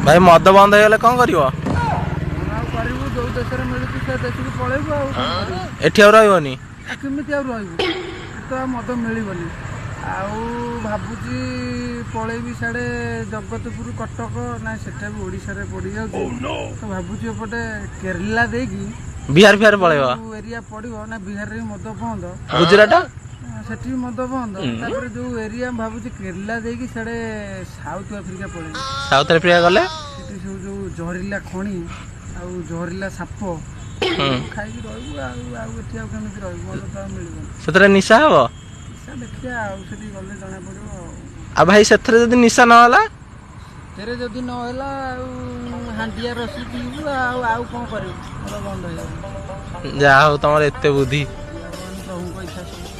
ଭାଇ, ମଦ ବନ୍ଦ ହେଇଗଲେ କଣ କରିବ? କଣ ଆଉ କରିବୁ? ଯୋଉ ଦେଶରେ ମିଳୁଛି ସେ ଦେଶକୁ ପଳେଇବୁ, ଆଉ କଣ କରିବୁ? ଏଠି ଆଉ ରହିବନି? ଆଉ କେମିତି ଆଉ ରହିବୁ? ଏଠି ତ ଆଉ ମଦ ମିଳିବନି। ଆଉ ଭାବୁଛି ପଳେଇବି ସିଆଡ଼େ ଜଗତପୁର, କଟକ। ନାଇଁ, ସେଟା ବି ଓଡ଼ିଶାରେ ପଡ଼ିଯାଉଛି। ତ ଭାବୁଛି ଏପଟେ କେରଲା ଦେଇକି ବିହାର ଫିହାର ପଳେଇବ। ଯୋଉ ଏରିଆ ପଡ଼ିବ ନା, ବିହାରରେ ବି ମଦ ବନ୍ଦ। ଗୁଜୁରାଟ? ସେଠି ବି ମଦ ବନ୍ଦ। ତାପରେ ଯୋଉ ଏରିଆ, ମୁଁ ଭାବୁଛି କେରଲା ଦେଇକି ସିଆଡ଼େ ସାଉଥ ଆଫ୍ରିକା ପଳେଇବି। ସାଉଥ ଆଫ୍ରିକା ଗଲେ? ସେଠି ସବୁ ଯୋଉ ଜହରିଲା ଖଣି ଆଉ ଜହରିଲା ସାପ ଖାଇକି ରହିବୁ। ଆଉ ଏଠି ଆଉ କେମିତି ରହିବୁ? ମଦ ତ ଆଉ ମିଳିବନି। ସେଥିରେ ନିଶା ହବ? ନିଶା ଦେଖିବା, ଆଉ ସେଠି ଗଲେ ଜଣା ପଡ଼ିବ ଆଉ। ଆଉ ଭାଇ, ସେଥିରେ ଯଦି ନିଶା ନହେଲା? ସେଥିରେ ଯଦି ନହେଲା, ଆଉ ହାଣ୍ଡିଆ ରସି ପିଇବୁ। ଆଉ କ'ଣ କରିବୁ? ମଦ ବନ୍ଦ ହେଇଯାଉ। ଯାହା ହଉ, ତମର ଏତେ ବୁଦ୍ଧି। ଭଗବାନ ପ୍ରଭୁଙ୍କ ଇଚ୍ଛା ସବୁ।